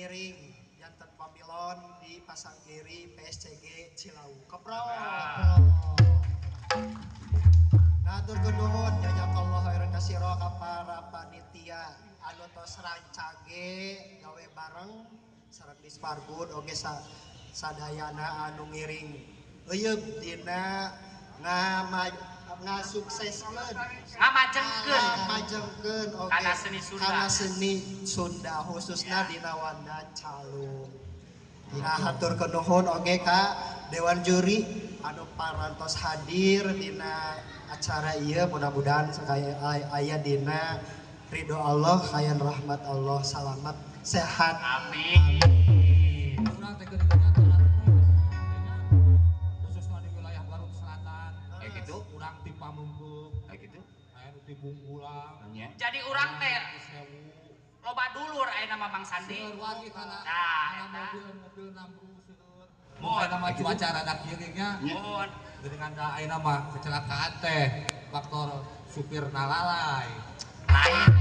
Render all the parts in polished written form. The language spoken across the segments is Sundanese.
ngiring janten pamilon di Pasanggiri PSCG Cilawu. Keprok. Nah, atur nuhun jazakallahu khairan katsira ka para panitia anu tos rancage gawe bareng sareng Disparbud oge sadayana anu ngiring euyeub dina ngasukseskeun ngamajengkeun oge kana seni Sunda, kana seni Sunda khususna dina wanda calung. Nah, hatur nuhun oge ka dewan juri anu parantos hadir dina acara ieu, mudah-mudahan sakaya aya dina ridho Allah, kayan rahmat Allah, salamat sehat. Amin. Urang teh geuningan khususna di wilayah Garut Selatan. Gitu. Urang ti Pamengpeuk, Gitu. Aya nu ti Bungbulang. Jadi urang teh loba dulur aya nama Mang Sandi. Seueur wargi kana mobil-mobil nambru seueur. Mun nama cuaca rada kieu nya. Mun geuningan da ayeuna mah kecelakaan teh faktor supir nalalai. Lain.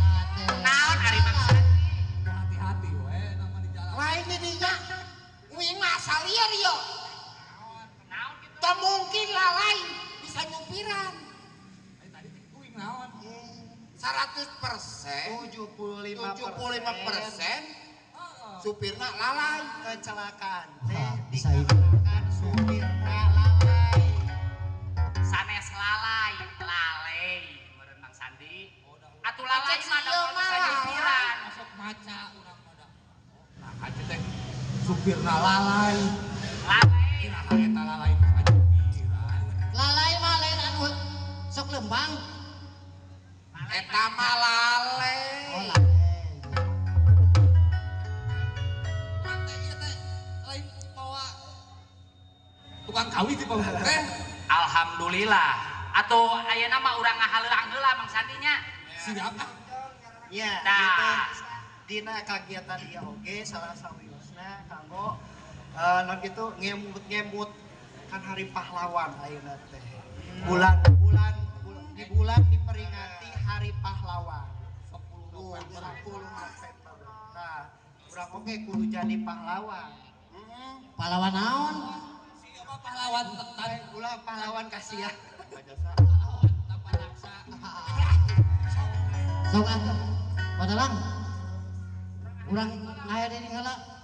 Naon ari Mang Sandi? Hati-hati we nama di jalan. Lain di dinya. Uing mah salieur yo. Naon kitu? Teu mungkin lalai bisa nyupiran. Tadi teh uing naon? 100% 75% 75% supirna lalai. Kecelakaan teh dikarenakan supirna lalai. Sanes lalai, lalai meureun Mang Sandi. Atuh lalai mah da bisa nyupiran. Masuk maca urang mah da. Nah, aja teh supirna lalai. Lalai. Iraha eta lalai bisa nyupiran. Lalai mah lain anu sok lembang. Eta mah lalai. Oh, lalai. Urang teh ieu teh lain mawa tukang kawin di pamungkul teh. Alhamdulillah. Atuh ayeuna mah urang ngahaleuang heula Mang Sandinya. Siap. Ya, nah. Dina kagiatan ieu oge salah sawiosna kanggo non kitu ngemut-ngemut kan hari pahlawan ayeuna teh. Bulan-bulan di bulan diperingati hari pahlawan 10 November. 10 November. Nah, urang oge kudu jadi pahlawan. Pahlawan naon? Siapa pahlawan tan ulah pahlawan kasihan. Pahlawan tanpa raksa. Sok atuh. Padalang. Urang ngaya deui heula.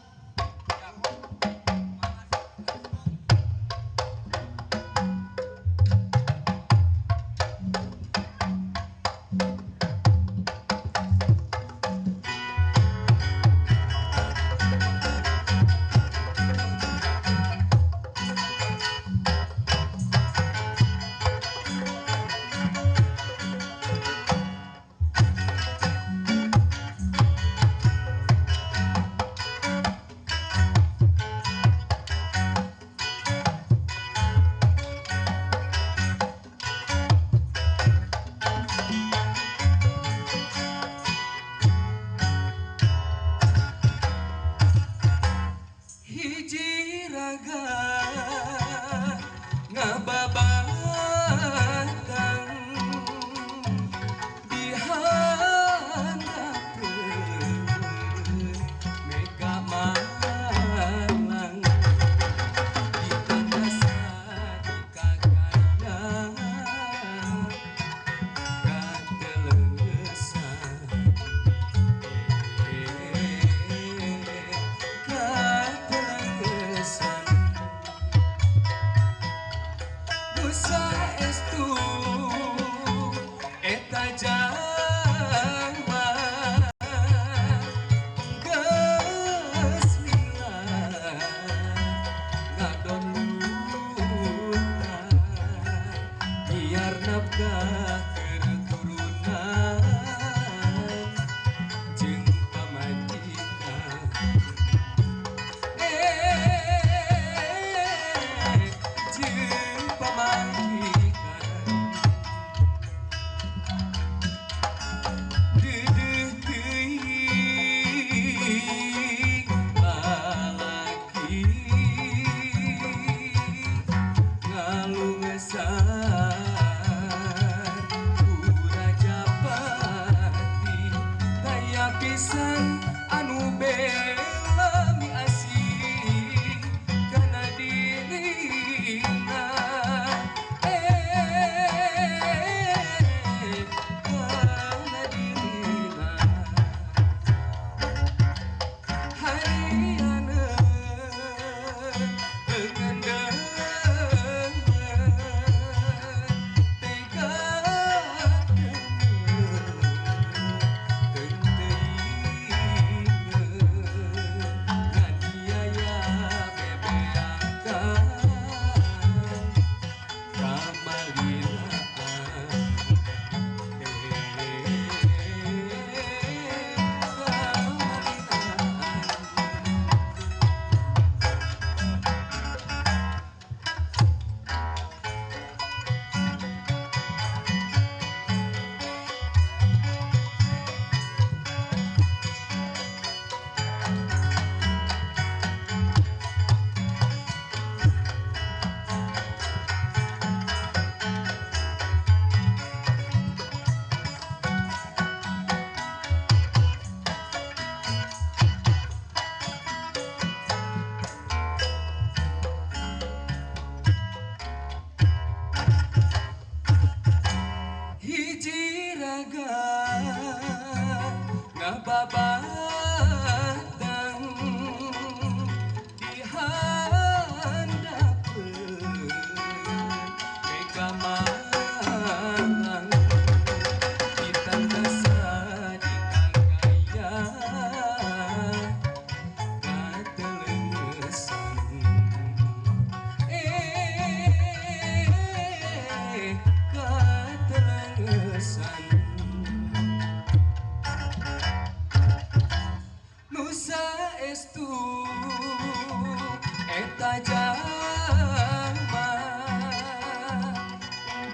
asup eta jalma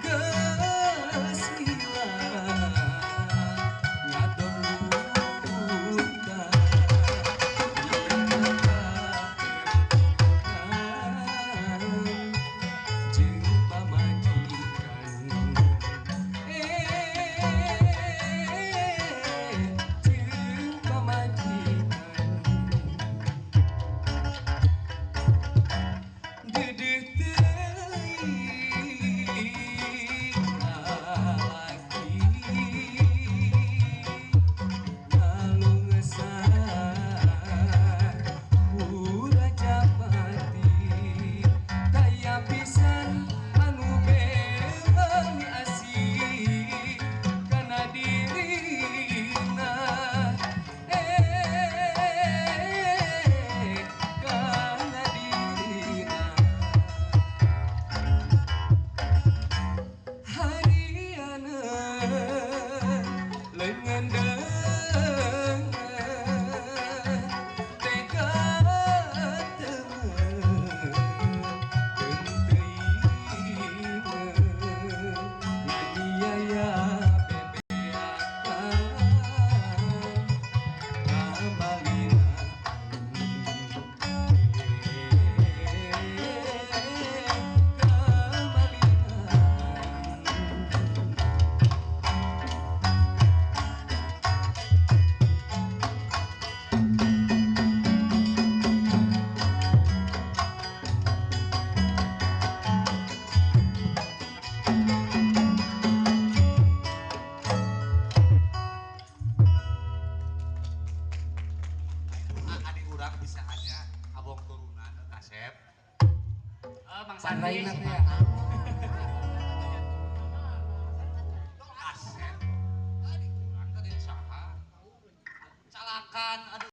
geus hilang ngadon luta jeung pamajikan jeung pamajikan deudeuh teuing lalaki ngalungsa ku Rajapati taya pisan anu beungi asih kana dirina kana dirina hariana leungeun deungeun tega teu teuing nganiaya bebeakan kamalina Adik urang bisa hanya abong turunan kasep. Mang Sandi. Panraina teh ya.